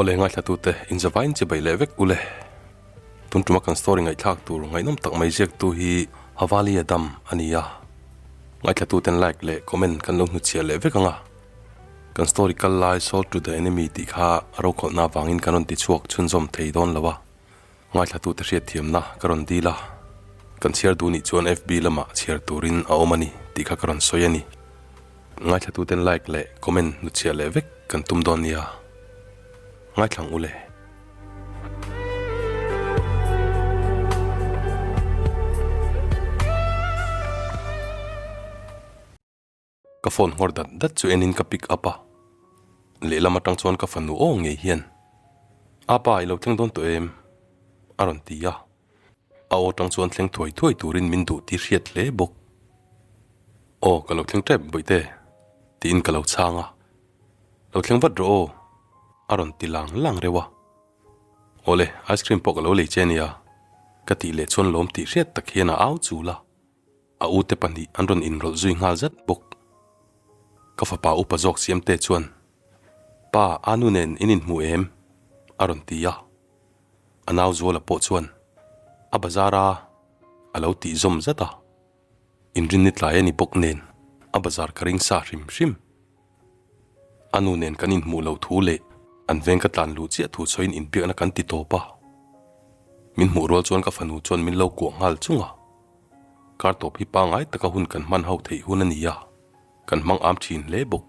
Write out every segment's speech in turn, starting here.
Awle ngaithlatute inzavain chibai leh vek ule. Tun tuma kan story ngaihthlak tur ngaihnawm tak mai ziaktu hi Havali Adam a ni a. Ngaithlatuten like leh comment kan lo hnuchhiah leh vek ang a. Kan story kal lai Sold to the Enemy tih kha rokhawlhna avangin kan rawn tichhuak chhunzawm thei dawn lo a. Ngaithlatute hriatthiamna ka rawn dil a, kan chhiar duh nih chuan FB lamah chhiar turin a awm a ni tih kha ka rawn sawi a ni. Ngaithlatuten like leh comment hnuchhiah leh vek kan tum dawn nia. Ngaithlang u le. Ka phone nghawr dat dat chu enin ka pick up a, lehlam atang chuan ka fanu aw ngei hian, Apa i lo thleng dawn tawh em? a rawn ti a, a aw tang chuan thleng thuai thuai turin min duh tih hriat hle bawk. Aw ka lo thleng tep bawihte tiin ka lo chhang a, Lo thleng vat rawh aw a rawn ti lang lang reuh a, Awle ice cream pawh ka lo lei che ania ka tih leh chuan lawm tih hriat tak hian a au chul a. A ute pahnih an rawn inrawlh zui nghal zat bawk. Ka fapa upa zawk Siamte chuan, Pa, Anu nen in inhmu em? a rawn ti a. A nau Zuala pawh chuan, A bazar a, a lo tih zawm zat a. Inrinni tlai a ni bawk nen a bazar ka ring sa hrim hrim. A nu nen kan inhmuh loh thu leh an veng ka tlan luh chiah thu sawiin inbiakna kan ti tawp a. Min hmuh rual chuan ka fanu chuan min lo kuah nghal chung a. Kar tawp hi pangngai taka hun kan hman ho theih hun a ni a, kan hmang am thin hle bawk.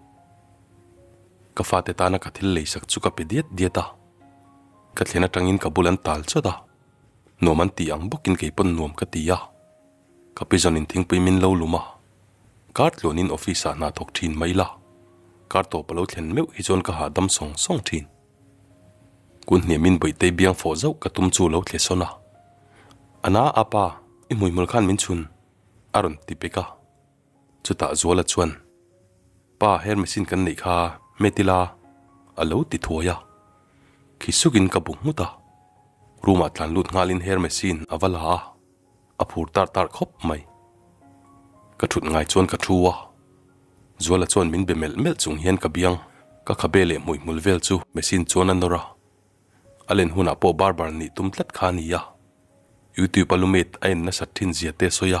Ka fate tana ka thil leisak chu ka pe diat diat a, ka thlen atangin ka bul an tal chawt a, nuam an tih ang bawkin kei pawn nuam ka ti a. Ka pizawnin thingpui min lo lum a, kar tluanin office ah hna thawk thin mai la, kar tawp a lo thlen meuh hi chuan ka hahdam sawng sawng thin. Kun hniamin Bawihtei biang fawh zauh ka tum chu lo thle sawn a, A na a pa, i hmuihmul khan min chhun, a rawn ti pek a. Chutah Zuala chuan, Pa, hair machine kan neih kha hmet ila, a lo ti thuai a. Khi sukin ka bu nghut a. Room ah tlan lut nghalin hair machine a va la a, a phur tar tar khawp mai. Ka thut ngai chuan ka thu a. Zuala chuan min be melh melh chung hian ka biang, ka khabe leh hmuihmul vel chu machine chuan a nawr a. A len hunah pawh barber nih tum tlat kha a ni a, YouTube a lumet a en nasat thin zia te a sawi a.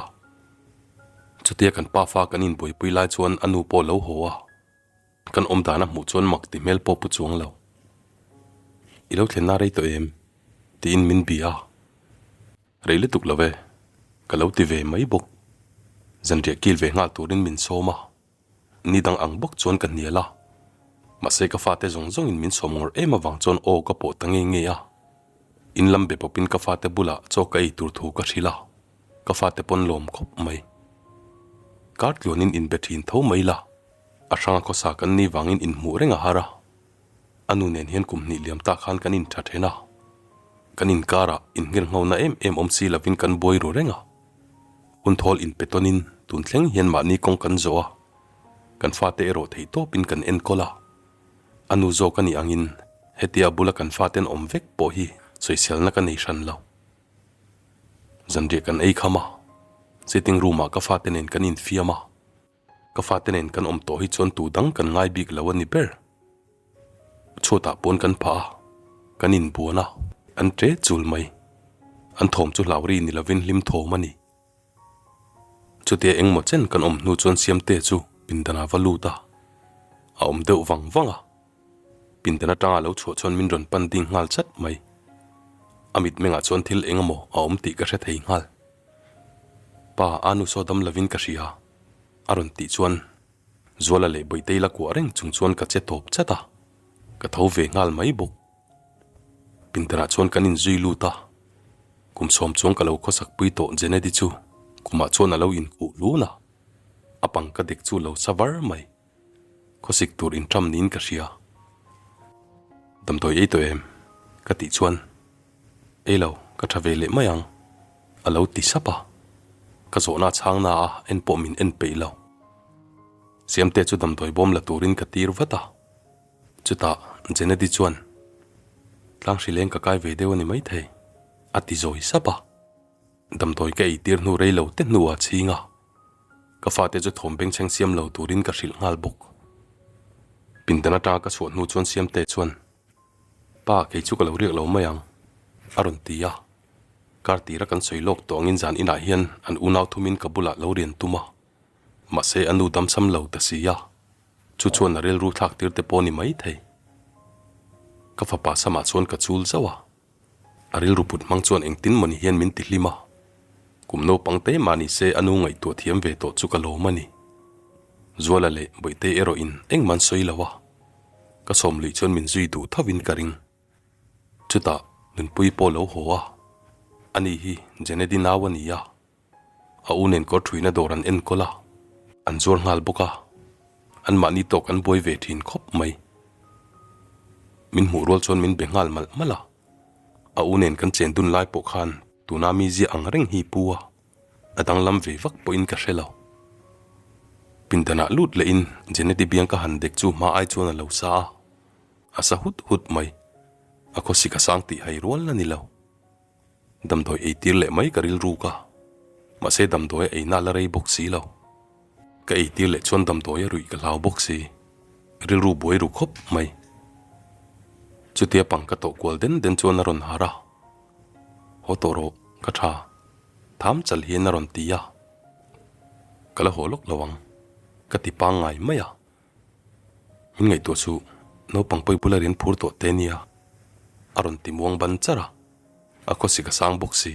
Chutia kan pa fa kan inbuaipui lai chuan a nu pawh lo haw a, kan awm dan a hmuh chuan mak ti hmel pawh pu chuang lo. I lo thlenna rei tawh em? tiin min bia a. Rei lutuk lo e, ka lo ti ve mai bawk. Zanriah kil ve nghal turin min sawm a. Ni dang ang bawk chuan ka hnial a, mahse ka fate zawng zawngin min sawm ngawrh em avang chuan aw ka pawh ta nge nge a. In lam be pawpin ka fate bulah chaw ka ei tur thu ka hrilh a, ka fate pawn lawm khawp mai. Kar tluanin inbe thin tho mai la, a hranga khawsa kan ni vangin inhmuh reng a har a. A nu nen hian kum hnih liam tak khan kan intha then a, kan inkarah inngirnghona em em awm si lovin kan buai ru reng a. Hun thawl inpe tawnin tun thleng hian mahni kawng kan zawh a, kan fate erawh theih tawpin kan enkawl a. A nu zawk a nih angin hetia bula kan faten awm vek pawh hi sawiselna ka nei hran lo. Zanriah kan ei kham a, sitting room ah ka fate nen kan infiam a, ka fate nen kan awm tawh hi chuan tu dang kan ngai bik lo a ni ber. Chhuatah pawn kan phah a, kan inbuan a, an ṭe chul mai. An thawm chu hlauri ni lovin hlim thawm a ni. Chutia engmaw chen kan awm hnu chuan Siamte chu pindanah va lut a, a awm deuh vang vang a. Pindan atanga lo chhuah chuan min rawn pan ding nghal chat mai. A mitmengah chuan thil engemaw a awm tih ka hre thei nghal. Pa, Anu saw dam lovin ka hria, a rawn tih chuan Zuala leh Bawihtei la kuah reng chung chuan ka che tawp chat a, ka tho ve nghal mai bawk. Pindanah chuan kan inzui lut a, kum sawm chuang ka lo khawsak pui tawh Jeneti chu kumah chuan a lo inkhuh hlun a, a pang ka dek chu lo sa var mai. Khawsik tur inṭam niin ka hria. Damdawi ei tawh em? ka tih chuan, Ei lo, ka ṭha ve leh mai ang, a lo ti sap a. Ka zawhna chhangna a en pawh min en peih lo. Siamte chu damdawi bawm la turin ka tir vat a. Chutah Jeneti chuan, Tlang hrileng ka kai ve deuh a ni maithei, a ti zawi sap a. Damdawi ka ei tir hnu rei lo te hnuah chhing a. Ka fate chu thawm bengchheng siam lo turin ka hrilh nghal bawk. Pindan atanga ka chhuah hnu chuan Siamte chuan. Pa, kei chu ka lo riak lo mai ang, a rawn ti a. Kar tira kan sawi lawk tawh angin zan inah hian an unau thumin ka bulah lo rian tum a. Mahse a nu damsam lo ta si a, chu chuan a rilru thlak tir te pawh a ni mai thei. Ka fapa samah chuan ka chul zauh a. A rilru put hmang chuan engtin mawni hian min ti hlim a, kum naupang te mah ni se a nu ngaihtuah thiam ve tawh chu ka lawm a ni. Zuala leh Bawihte erawh in engmah an sawi lo a, ka sawm luih chuan min zui duh tho in ka ring. Chutah Nunpuii pawh lo haw a, ani hi Jenedy nau a ni a, A u nen kawr thuina dawr an enkawl a, an zuar nghal bawk a, anmahni tawk an buai ve thin khawp mai. Min hmuh rual chuan min be nghal malh malh a, a u nen kan chen dun lai pawh khan tuna mi ziah ang reng hi pu a, a danglam ve vak pawhin ka hre lo. Pindanah lut lehin Jeneti biang ka han dek chu hma ai chuan a lo sa a, a sa hut hut mai. A khawsik a sang tih hai rual a ni lo. Damdawi ei tir leh mai ka rilruk a, mahse damdawi a eina la rei bawk si lo. Ka ei tir leh chuan damdawi a ruih ka hlau bawk si, rilru buai ru khawp mai. Chutia pang ka tawh kual den den chuan a rawn harh a, Haw tawh rawh, ka tha. Tham chal hian a rawn ti a, Ka la haw lawk lo ang, ka ti pangngai mai a. Min ngaihtuah chu naupang pawi bula rian phur tawh te nia, a rawn ti muang ban char a, a khawsik a sang bawk si,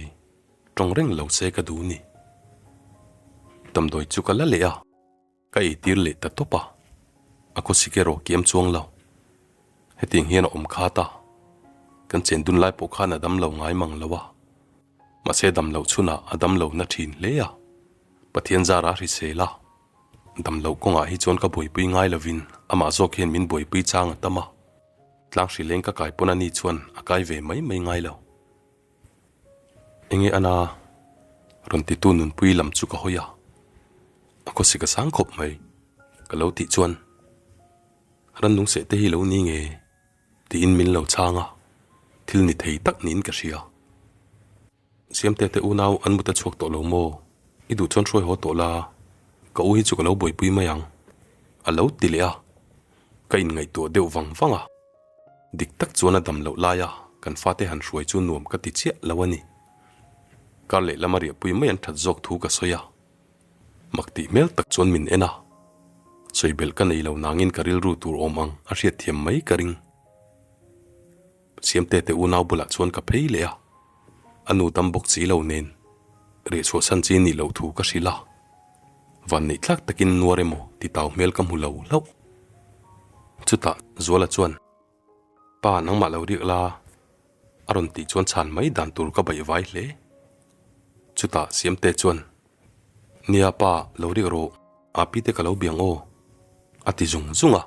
tawng reng lo se ka duh ni. Damdawi chu ka la leh a, ka eitir leh ta tawp a, a khawsik erawh kiam chuang lo. Hetiang hian a awm khat a, kan chen dun lai pawh khan a dam lo ngai mang lo a, mahse dam loh chhunah a dam lo na thin hle a, Pathian zara hrisel a. Damloh kawngah hi chuan ka buaipui ngai lovin amah zawk hian min buaipui chang a tam a, tlang hri leng ka kai pawn ani chuan a kai ve mai mai ngai lo. Enge ana rawn titu nunpui lam chu ka hawi a, a khawsik a sang khawp mai ka lo tih chuan rannung seh te hi lo ni nge tiin min lo chhang a, thil ni thei tak niin ka hria. Siamte te unau an mut a chhuak tawh lo maw? I duh chuan hruai haw tawh la, ka u hi chu ka lo buaipui mai ang, a lo ti leh a, ka inngaihtuah deuh vang vang a, dik tak chuan a dam loh laia kan fate han hruai chu nuam ka ti chiah lo a ni. Kar lehlam a riahpui mai an that zawk thu ka sawi a, mak tih hmel tak chuan min en a, sawi belh ka nei lo nangin ka rilru tur awm ang a hriatthiam mai ka ring. Siamte te unau bulah chuan ka phei leh a, a nu dam bawk si lo nen reh chhuahsan chi nih loh thu ka hrilh a, vanneih tlak takin nuar emaw ti tau hmel ka hmu lo hlauh. Chutah Zuala chuan, Pa nangmah lo riak la, a rawn tih chuan chhan mai dan tur ka baih vai hle. Chutah Siamte chuan, Nia pa lo riak rawh, Api te ka lo biang aw, a ti zung zung a,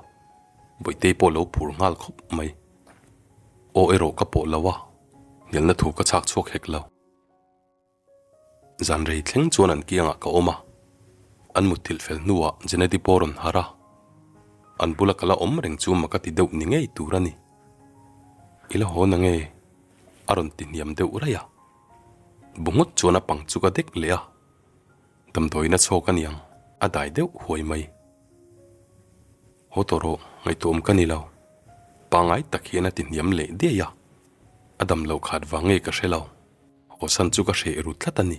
Bawihtei pawh lo phur nghal khawp mai. Aw erawh ka pawh lo a, hnialna thu ka chhak chhuak hek lo. Zan rei thleng chuan an kiangah ka awm a, an mutthilh fel hnuah Jeneti pawh rawn harh a, an bula ka la awm reng chu maka ti deuh ni ngei tur a ni. I la haw na nge? a rawn ti hniam deuh raih a, bu nghut chuan a pang chu ka dek leh a, damdawiin a chhawk a niang a dai deuh huai mai. Haw tawh rawh, ngaihtuahawm ka ni lo. Pangngai tak hian a ti hniam leh diai a, a dam loh khat vang nge ka hre lo, hawsan chu ka hreh ru tlat a ni.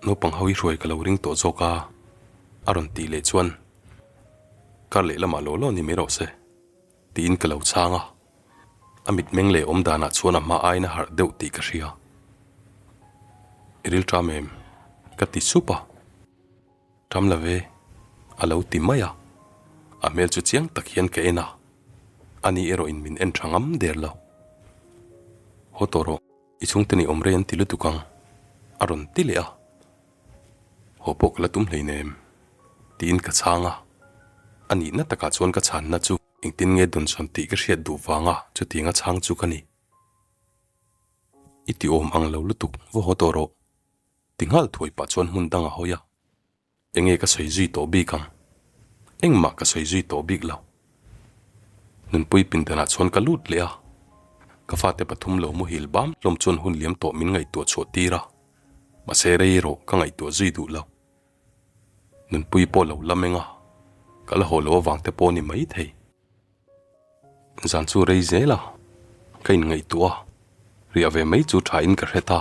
Naupang ho i hruai ka lo ring tawh zawk a, a rawn tih leh chuan kar leh lamah law law ni mai rawh se, tiin ka lo chhang a, a mitmeng leh awm danah chuan a hma aiin a harh deuh tih ka hria. I rilṭam em? ka ti sup a. Ṭam lo ve, a lo ti mai a, a hmel chu chiang tak hian ka en a, ani erawhin min en ṭha ngam der lo. Haw tawh rawh, i chhungte ni awm rei an ti lutuk ang, a rawn ti leh a. Haw pawh ka la tum hleinem, tiin ka chhang a, a nihna takah chuan ka chhanna chu engtin nge dawnsawn tih ka hriat duh vanga chutianga chhang chu ka ni. I ti awm ang lo lutuk, va haw tawh rawh, Ti nghal thuai pah chuan hmun dang a hawi a, enge ka sawi zui tawh bik ang? Engmah ka sawi zui tawh bik lo. Nunpui pindanah chuan ka lut leh a, ka fate pathum lo muhil bam hlawm chuan hun liam tawh min ngaihtuah chhuah tir a, mahse rei erawh ka ngaihtuah zui duh lo. Nunpui pawh lo la meng a, ka la haw lo avang te pawh a ni maithei. Zan chu rei zel a, ka inngaihtuah a, riah ve mai chu tha in ka hre ta.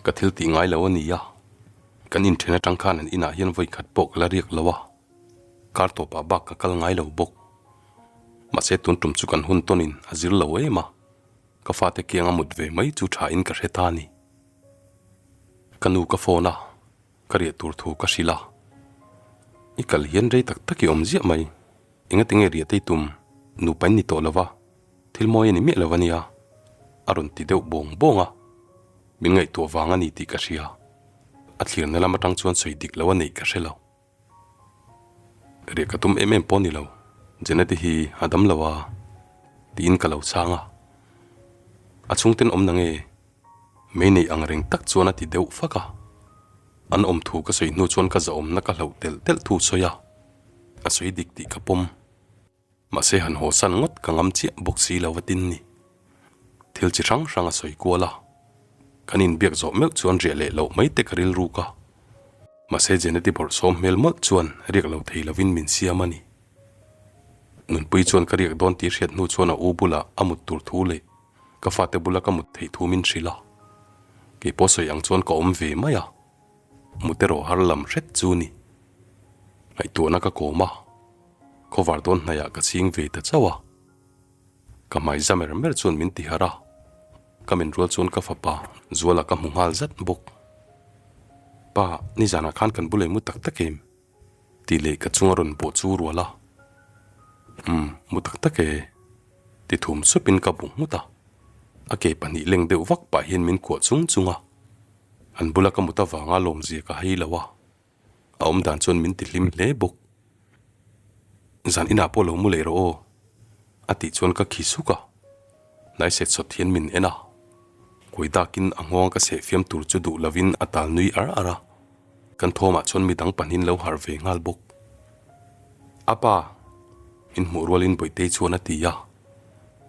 Ka thil tih ngai lo a ni a, kan inthen atang khan an inah hian vawi khat pawh ka la riak lo a, kar tawpah bak ka kal ngai lo bawk. Mahse tun tum chu kan hun tawnin a zir lo em a, ka fate kianga mut ve mai chu tha in ka hre ta a ni. Ka nu ka phone a. Ka riah tur thu ka hrilh a, I kal hian rei tak tak i awm ziah mai, engati nge riah te i tum, nupa in ni tawh lo va, thil mawi a ni miah lo a nia, a rawn ti deuh bawng bawng a, min ngaihtuah vang a ni tih ka hria, a thlirna lam atang chuan sawi dik lo a neih ka hre lo. Riah ka tum em em pawh a ni lo, Jeneti hi a dam lo a, tiin ka lo chhang a, a chhungten awm na nge? Mei neih ang reng tak chuan a ti deuh fak a. An awm thu ka sawi hnu chuan ka zahawmna ka hlauh telh telh thu sawi a, a sawi dik tih ka pawm. Mahse han haw san ngawt ka ngam chiah bawk si lo a tin ni. Thil chi hrang hrang a sawi kual a, kan inbiak zawh meuh chuan riah leh loh mai te ka rilruk a. Mahse Jeneti bawrhsawm hmel mawlh chuan riak lo thei lovin min siam a ni. Nunpui chuan ka riak dawn tih hriat hnu chuan a u bulah a mut tur thu leh Ka fate bula ka mut theih thu min hrilh a, kei pawh sawi ang chuan ka awm ve mai a, mut erawh har lam hret chu ni. Ngaihtuahna ka kawm a, khawvar dawn hnaihah ka chhing ve ta chauh a, ka hmai za mer mer chuan min ti harh a, ka men rual chuan ka fapa Zuala ka hmu nghal zat bawk. Pa, nizanah khan kan bula i mu tak tak em? Tih leh ka chunga rawn bawh chu rual a, Umm, mu tak tak e, ti thum supin ka bu nghut a. A ke pahnih leng deuh vak pah hian min kuah chung chung a, an bula ka mut avanga lawmzia ka hei lo a, a awm dan chuan min ti hlim hle bawk. Zan inah pawh lo mu leh rawh aw, a tih chuan ka khi suk a, hnai set sawt hian min en a, kuai dakin a nghawng ka seh fiam tur chu duh lovin a tal nui ar ar a. Kan thawmah chuan midang pahnin lo harh ve nghal bawk. A pa, min hmuh rualin Bawihtei chuan a ti a,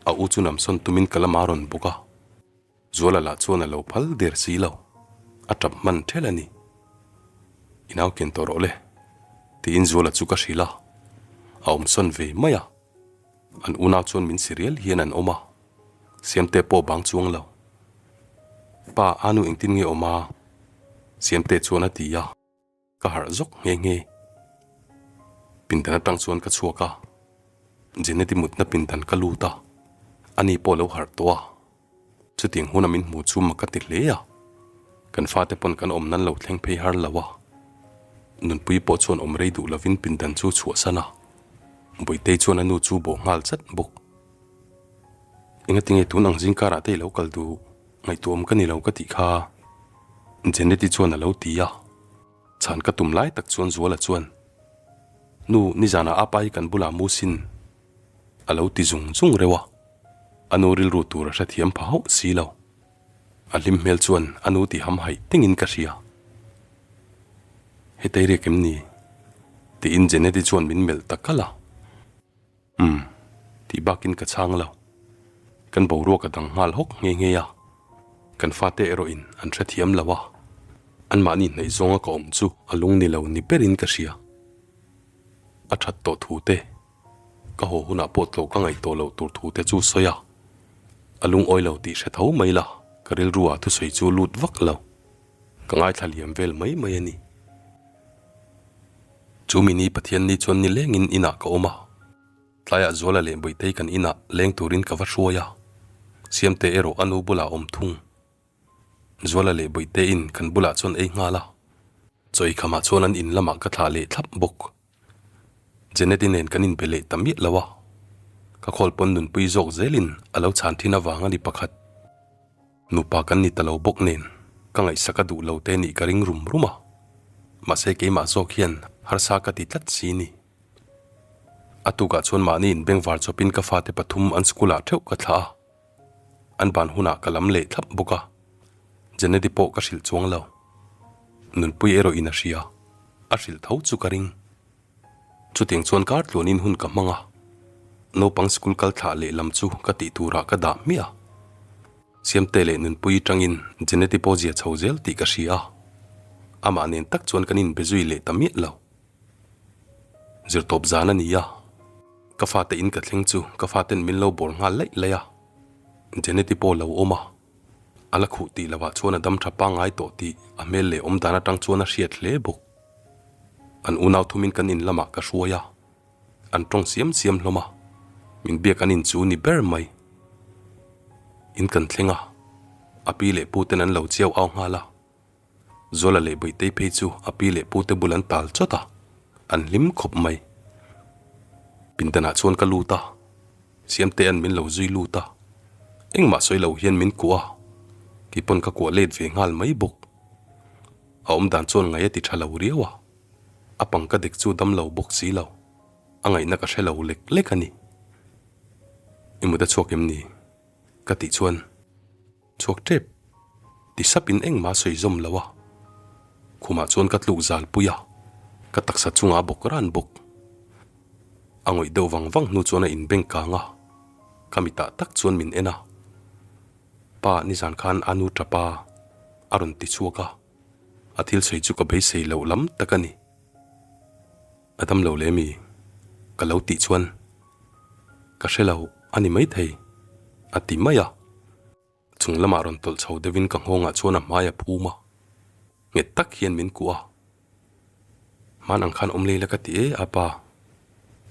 a u chu namsawn tumin ka lamah a rawn bawk a, Zuala lah chuan a lo phal der si lo, a tap hman ṭhelh a ni. I nau ken tawh rawh le, tiin Zuala chu ka hrilh a, a awmsawn ve mai a. An unau chuan min si rial hian an awm a, Siamte pawh bang chuang lo. Pa, a nu engtin nge awm a? Siamte chuan a ti a, ka harh zawk nghe nghe. Pindan atang chuan ka chhuak a, Jeneti mutna pindan ka lut a, ani pawh lo harh tawh a. Chutiang huna min hmu chu mak ka ti hle a, kan fate pawn kan awm nan lo thleng phei har lo a. Nunpui pawh chuan awm rei duh lovin pindan chu chhuahsan a, Bawihtei chuan a nu chu bawh nghal chat bawk. Engatinge tun ang zingkarah te i lo kal duh, ngaihtuahawm ka ni lo ka tih kha, Jeneti chuan a lo ti a. Chhan ka tum lai tak chuan Zuala chuan, Nu, nizanah apa hi kan bulah mu sin, a lo ti zung zung reuh a. A nu rilru tur a hrethiam pha hauh si lo. A hlim hmel chuan a nu ti ham haih tingin ka hria. Hetei riak em ni? Tiin Jeneti chuan min melh ta kalh a. Umm, tih bakin ka chhang lo. Kan boruak a dang nghal hawk nghe nghe a, kan fate erawhin an hrethiam lo a, anmahni hnaih zawnga ka awm chu a lung ni lo ni berin ka hria. A that tawh thu te, ka haw hunah pawh tlawh ka ngaih tawh loh tur thu te chu sawi a, a lungawi lo tih hre tho mai la, ka rilru ah thusawi chu lut vak lo. Ka ngaithla liam vel mai mai a ni. Chu mini Pathian ni chuan ni lengin inah ka awm a, tlaiah Zuala leh Bawihtei kan inah leng turin ka va hruai a, Siamte erawh a nu bulah a awm thung. Zuala leh Bawihteiin kan bulah chuan ei nghal a, chaw eikhamah chuan an in lamah ka thlah leh thlap bawk. Jeneti nen kan inbe leh ta miah lo a, ka khawl pawn nunpui zawk zelin a lo chhan thin avang a ni pakhat. Nupa kan ni ta lo bawk nen ka ngaihsak a duh lo te nih ka ring rum rum a, mahse keimah zawk hian harsa ka ti tlat si ni. A tukah chuan mahni inbengvar chawpin ka fate pathum an school ah theuh ka thlah a, an ban hunah ka lam leh thlap bawk a, Jeneti pawh ka hrilh chuang lo. Nunpui erawh in a hria, a hrilh tho chu ka ring. Chutiang chuan kar tluanin hun ka hmang a, naupang school kal thlah leh lam chu ka tih turah ka dah hmiah a. Siamte leh Nunpui tangin Jeneti pawh zia chho zel tih ka hria a, amah nen tak chuan kan inbe zui leh ta miah lo. Zirtawp zan a ni a. Ka fate in ka thleng chu ka faten min lo bawr nghal laih laih a, Jeneti pawh lo awm a, a la khuh tih lovah chuan a dam tha pangngai tawh tih a hmel leh awm dan atang chuan a hriat hle bawk. An unau thumin kan in lamah ka hruai a, an tawng siam siam hlawm a, min biak an in chu ni ber mai. In kan thleng a, a pi leh pu ten an lo chiau au nghal a. Zuala leh Bawihtei phei chu a pi leh pute bul an tal chawt a, an hlim khawp mai. Pindanah chuan ka lut a, Siamtea'n min lo zui lut a, engmah sawi lo hian min kuah a, keipawn ka kuah let ve nghal mai bawk. A awmdan chuan ngaih a ti tha lo riau a, a pang ka dek chu dam lo bawk si lo, a ngaihna ka hre lo lek lek a ni. I mut a chhuak em ni? Ka tih chuan. Chhuak tep, ti sapin engmah a sawi zawm lo a, khumah chuan ka tluk zal pui a, ka taksa chungah a bawk ran bawk. A ngawih deuh vang vang hnu chuan a inbeng kang a, ka mitah tak chuan min en a, Pa, nizan khan a nu tapa a rawn ti chhuak a, a thil sawi chu ka beisei loh lam tak a ni. A dam lo leh mi? Ka lo tih chuan ka hre lo a ni maithei, a ti mai a. Chung lamah rawn tawlh chho deuhin ka nghawngah chuan a hmai a phum a, nghet tak hian min kuah a. Hman ang khan awm lei la ka ti e a pa,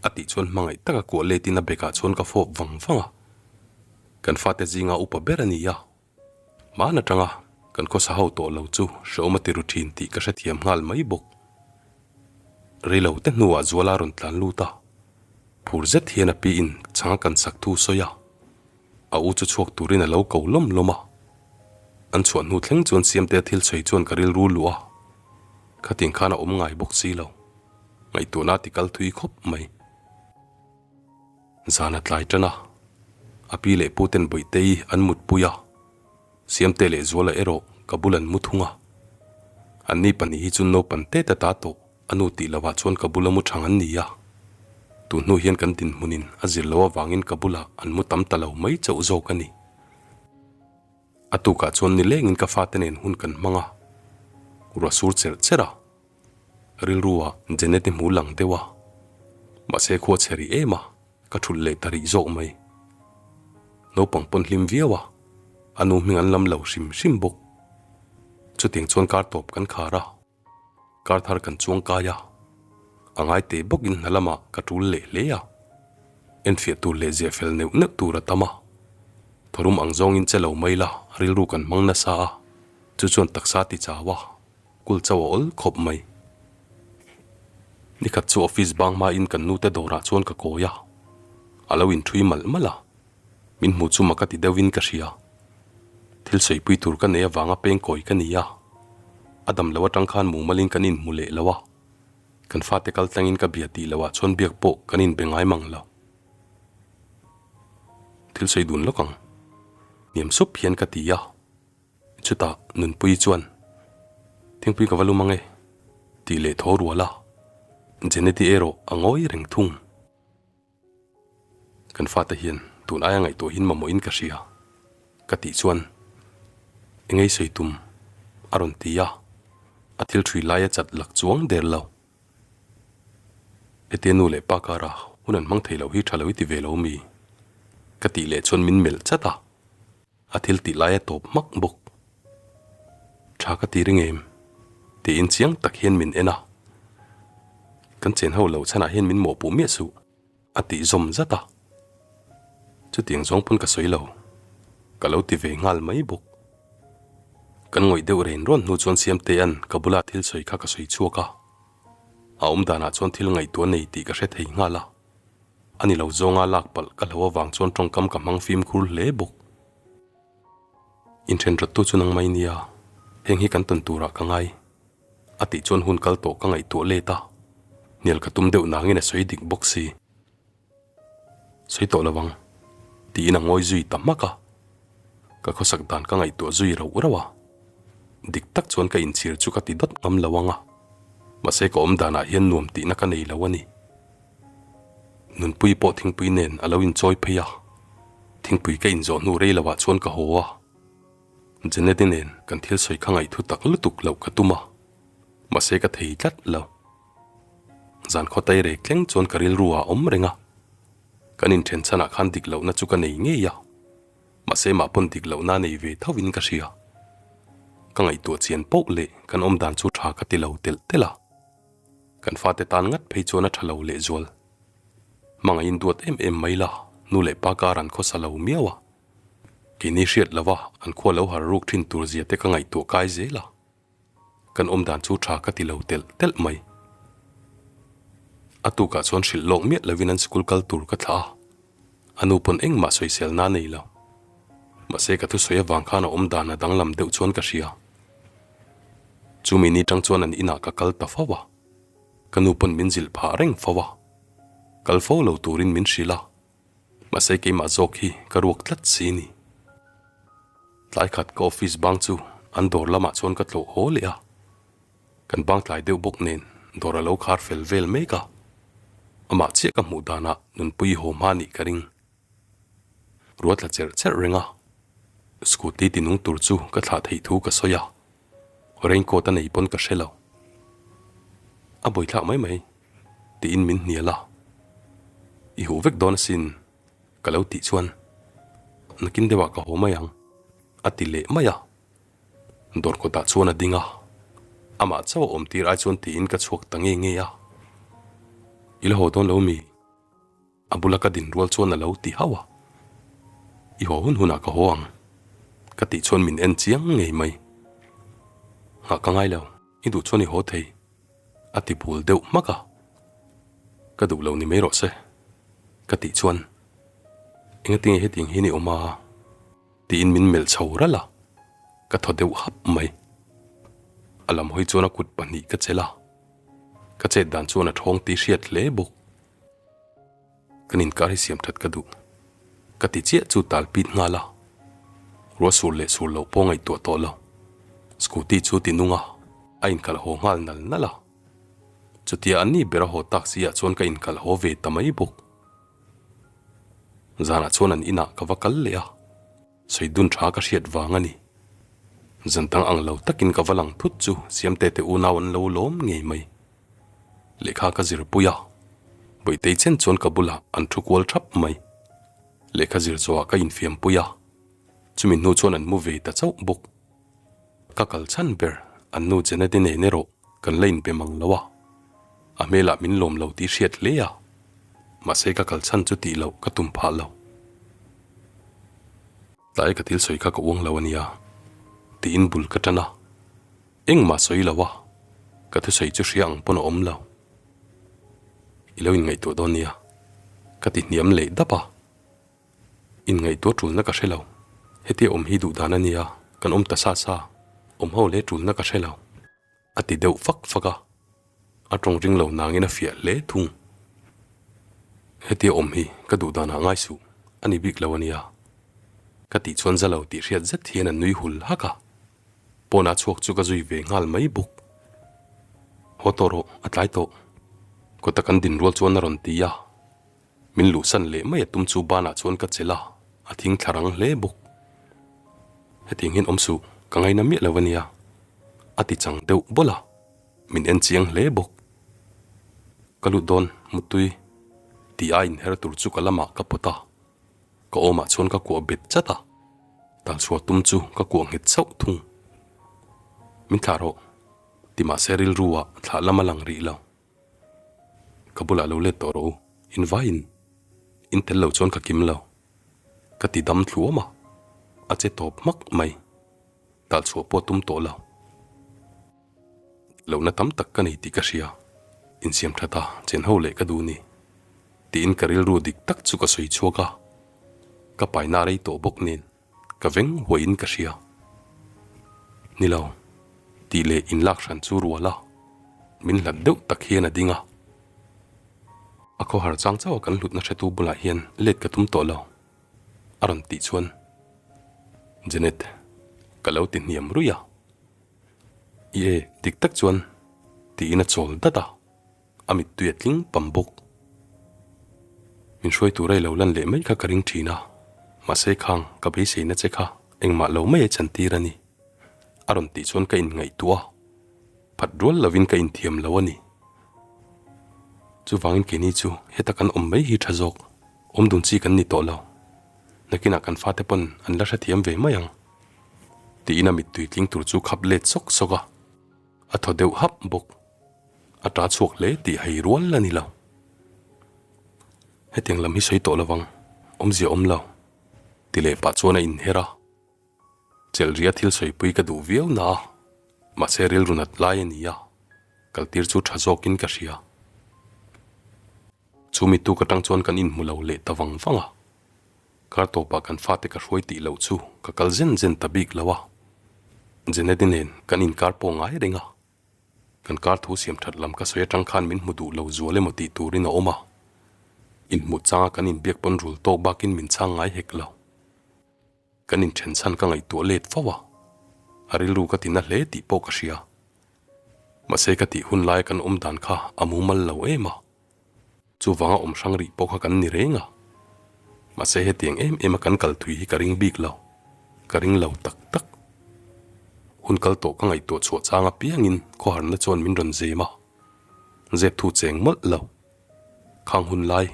a tih chuan hmangaih taka kuah letin a bekah chuan ka fawp vang vang a. Kan fate zinga upa ber a ni a. Hman atanga kan khawsa ho tawh lo chu hrehawm a ti ru thin tih ka hrethiam nghal mai bawk. Reilo te hnuah Zuala rawn tlan lut a, phur zet hian a piin chhang a kan sak thu sawi a, a u chu chhuak turin a lo ko lawm lawm a. An chhuah hnu thleng chuan Siamtea thil sawi chuan ka rilru luh a, khatin khan a awm ngai bawk si lo, ngaihtuahna a ti kal thui khawp mai. Zan a tlai tan a, a pi leh pu ten Bawihtei an mutpui a, Siamte leh Zuala erawh ka bul an mu thung a. Anni pahnih hi chu naupan te ta ta tawh a nu tih lovah chuan ka bula mu thang an ni a. Tun hnu hian kan dinhmunin a zir loh avangin ka bulah an mu tam ta lo mai chauh zawk a ni. A tukah chuan nilengin ka fate nen hun kan hmang a, ruah sur cherh cherh a. Rilru ah Janet-i hmu lang deuh a, mahse khua chhe rih em a, ka thulh leh ta rih zawk mai. Naupang pawn hlim viau a, a nu hming an lam lo hrim hrim bawk. Chutiang chuan kar tawp kan khar a, kar thar kan chuang kai a, a ngai teh bawkin hna lamah ka tul leh hle a, enfiah tur leh ziah fel neuh neuh tur a tam a, tharum ang zawngin che lo mai la rilru kan hmang nasa a, chu chuan taksa ti chau a. Kul chauh a awl khawp mai. Nikhat chu office bang hmain kan nute dawrah chuan ka kawi a, a lo inṭhui malh malh a, min hmu chu mak a ti deuhin ka hria. Thil sawipui tur ka nei avanga peng kawi ka ni a, a dam lo atang khan mumalin kan inhmu leh lo a, kan fate kal tlangin ka bia tih loah chuan biak pawh kan inbe ngai mang lo. Thil sawi dun lawk ang, hniam sup hian ka ti a. Chutah Nunpuii chuan, Thingpui ka va lum ang e, tih leh thaw rual a, Jeneti erawh a ngawi reng thung. Kan fate hian tun aia ngaihtuahin mamawhin ka hria, ka tih chuan, Engei sawi tum? a rawn ti a, a thil ṭhui laia chat lak chuang der lo. Hetia nu leh pa kara hun an hmang thei lo hi ṭha lo i ti ve lo mi? ka tih leh chuan min melh chat a. A thil tih lai a tawp hmak bawk. Tha ka ti ring em? Tiin chiang tak hian min en a. Kan chen ho lo chhanah hian min mawhpuh miah suh, a tih zawm zat a. Chutiang zawng pawn ka sawi lo. Ka lo ti ve nghal mai bawk. Kan ngawih deuh ren rawn hnu chuan Siamtea'n ka bula thil sawi kha ka sawi chhuak a. A awm danah chuan thil ngaihtuah nei tih ka hre thei nghal a. A ni lo zawnga lak palh ka hlo avang chuan tawngkam ka hmang fimkhur hle bawk. Inthenrawttu chu nang mai nia, heng hi kan tawn turah ka ngai. A tih chuan hun kal tawh ka ngaihtuah let a, hnial ka tum deuh nangin a sawi dik bawk si. Sawi tawh lo ang, tiin a ngawi zui ta hmak a. Ka khawsak dan ka ngaihtuah zui rauh rauh a, dik tak chuan ka inchhir chu ka ti dawt ngam lo ang a, mahse ka awm danah hian nuam tihna ka nei lo a ni. Nunpui pawh thingpui nen a lo inchawi phei a, thingpui ka inzawh hnu rei lohah chuan ka haw a, Jeneti nen kan thil sawi kha ngaihthu tak lutuk loh ka tum a, mahse ka thei tlat lo. Zan khaw tai rek thleng chuan ka rilru ah a awm reng a. Kan inthen chhanah khan dik lohna chu ka nei ngei a, mahse mah pawn dik lohna a nei ve tho in ka hria. Ka ngaihtuah chian poh leh kan awm dan chu tha ka ti lo telh telh a. Kan fate tan ngat phei chuan a tha lo lehzual. Hmangaihin duat em em mai la, nu leh pa kar an khawsa lo miau a. Keini hriat lova an khua lo har ruk thin tur zia te ka ngaihtuah kai zel a. Kan awm dan chu tha ka ti lo telh telh mai. A tukah chuan hrilh lawk miah lovin an school kal tur ka thlah a, a nu pawn engmah sawiselna a nei lo. Mahse ka thusawi avang khan a awm dan a danglam deuh chuan ka hria. Chumi ni tang chuan an inah ka kal ta fo a, ka nu pawn min zilh phah reng fo a, kal fo lo turin min hrilh a. Mahse keimah zawk hi ka ruak tlat si ni. Tlai khat ka office bang chu an dawr lamah chuan ka tlawh haw leh a. Kan bang tlai deuh bawk nen dawr a lo khar fel vel mek a. Amah chiah ka hmuh danah nunpui haw hma nih ka ring. Rua tla cherh cherh reng a. Scooty ti nung tur chu ka thlah theih thu ka sawi a. Raincoat a nei pawn ka hre lo. A buaithlak mai mai. Tiin min hnial a, I huh vek dawn asin ka lo tih chuan nakin deuhah ka haw mai ang a ti leh mai a. Dawr kawtah chuan a ding a, amah chauh a awm tir ai chuan tiin ka chhuak ta nge nge a. I la haw dawn lo mi? A bula ka din rual chuan a lo ti hauh a, I haw hun hunah ka haw ang ka tih chuan min en chiang ngei mai. Nghah ka ngai lo, i duh chuan i haw thei a ti bul deuh hmak a, Ka duh lo ni mai rawh se ka tih chuan Engatinge hetiang hian i awm a? Tiin min melh chho ralh a, ka thaw deuh hap mai. A lam hawi chuan a kut pahnih ka chelh a, ka chet dan chuan a thawng tih hriat hle bawk. Kan inkar hi siam that ka duh. Ka ti chiah chu tal pit nghal a, ruah sur leh sur loh pawh ngaihtuah tawh lo. Scooty chu ti nung a, a inkhalh haw nghal nal nal a. Chutia an ni ber a haw tak si ah chuan ka inkhalh haw ve ta mai bawk. Zanah chuan an inah ka va kal leh a. Sawi dun tha ka hriat vang a ni. Zan dang ang lo takin ka va lang thut chu Siamte te unau an lo lawm ngei mai. Lehkha ka zirpui a, Bawihtei chen chuan ka bulah an thu kual thap mai. Lehkha zir zawhah ka infiampui a, chumi hnu chuan an mu ve ta chauh bawk. Ka kal chhan ber an nu Janet-i nen erawh kan la inbe mang lo a, a hmelah min lawm lo tih hriat hle a, mahse ka kal chhan chu tih loh ka tum phah lo. Tlai ka thil sawi kha ka uang lo a nia tiin bul ka tan a, engmah sawi lo a, ka thusawi chu hria ang pawn a awm lo. I lo inngaihtuah dawn nia ka ti hniam leh dap a. Inngaihtuah tulna ka hre lo. Hetia awm hi duh dan a nia, kan awm ta sa sa, awm ho leh tulna ka hre lo. A ti deuh fak fak a, a tawng ring lo nangin a fiah hle thung. Hetia awm hi ka duh danah ngai suh, a ni bik lo a nia. Ka tih chuan za lo tih hriat zet hian a nui hul hak a, pawnah chhuak chu ka zui ve nghal mai bawk. Haw tawh rawh, a tlai tawh. Kawta kan din rual chuan a rawn ti a. Min luhsan leh mai a tum chu banah chuan ka chelh a, a thing thla rang hle bawk. Hetiang hian awm suh, ka ngaina miah lo a nia, a ti chang deuh bawlh a, min en chiang hle bawk. Ka lut dawn, Muttui, tih a inher tur chu ka lamah ka pawt a, ka awmah chuan ka kuah bet chat a, talchhuah tum chu ka kuah nghet chauh thung. Min thlah rawh, ti mahse rilru ah thlah lam a lang rih lo. Ka bulah lo let tawh rawh u, in vaiin in tel lo chuan ka kim lo. Ka ti dam thluam a, a che tawp hmak mai. Talchhuah pawh tum tawh lo. Lohna tam tak ka nei tih ka hria, insiam that a chen ho leh ka duh ni. Tiin ka rilru dik tak chu ka sawi chhuak a, ka paina rei tawh bawk nen. Ka veng huaiin ka hria. Ni lo, tih leh inlak hran chu rual a, min hlat deuh tak hian a ding a. A khawhar chang chauh a kan hlutna hretu bulah hian let ka tum tawh lo, a rawn tih chuan Janet ka lo ti hniam ruih a. I e, dik tak chuan tiin a chawl dat a. A mittui a tling pam bawk. Min hruai tur a i lo lan leh mai kha ka ring thin a, mahse khang ka beiseina che kha engmah lo mai a chantir a ni. A rawn tih chuan ka inngaihtuah a, phat rual lovin ka inthiam lo a ni. Chuvangin keini chu heta kan awm mai hi tha zawk. Awm dun chi kan ni tawh lo. Nakinah kan fate pawn an la hrethiam ve mai ang. Tiin a mittui tling tur chu khap let sawk sawk a. A thaw deuh hap bawk. A ta chhuak hle tih hei rual a ni lo. Hetiang lam hi sawi tawh lovang, awmzia awm lo. Ti leh pah chuan a inher a. Chelhria thil sawipui ka duh viau na a, mahse rilru nat lai a ni a, kaltir chu tha zawkin ka hria. Chu mi tuk atang chuan kan inhmu lo leh ta vang vang a, kar tawpah kan fate ka hruai tih loh chu ka kal zen zen ta bik lo a, Jeneti nen kan inkar pawh ngai reng a, kan kar thu siam that lam ka sawi atang khan min hmu duh lo zual emaw tih turin a awm a, inhmuh changa kan inbiak pawn rul tawk bakin min chhang ngai hek lo. Kan inthen chhan ka ngaihtuah let fo a, a rilru ka ti na hle tih pawh ka hria. Mahse ka tih hun laia kan awm dan kha a mumal lo em a, chuvanga awm hrang rih pawh kha kan ni reng a. Mahse hetiang em em a kan kal thui hi ka ring bik lo, ka ring lo tak tak. Hun kal tawh ka ngaihtuah chhuah chang apiangin khawharna chuan min rawn zem a, zep thu cheng mawlh lo. Khang hun lai,